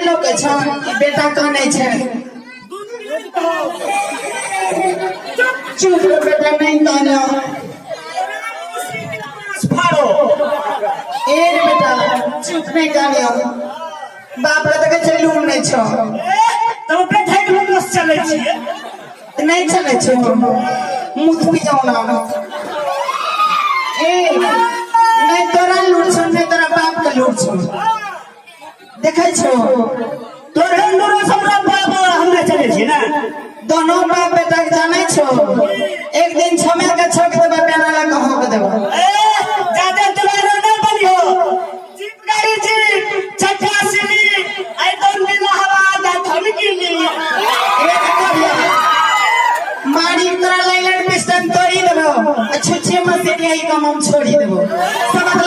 लोक छौ बेटा कानै छै। चुप रे बेटा, नहीं कानो। फाड़ो। ए रे बेटा, चुप, नहीं कानियो। बाप के देखै छै, लूर नहि छौ। तऽ ओ बैठे के बस चलै छियै। नहि चलै छौ, मुँह पी जाओ ना। ए, नहि तोरा लूर छौ, नहि तोरा बाप के लूर छौ, देखै छौ। तोरे लूरो हमरा बाप और हमरे चलै छियै ने। दोनों बाप बेटा के जानै छौ, एक दिन छमे के छोक देबै, बेना लए कऽ हौंक देबै। ए, जादे दुलारो न बनिहो। जीप गाड़ी जीप चक्का सिली आई तो नीला हवा दा धमकी ली। एक करिया मारी तोरा लाइलन पिस्टन तोड़ी देबो आ छुच्छे मसीन यही काम हम छोड़ी देबो। समझ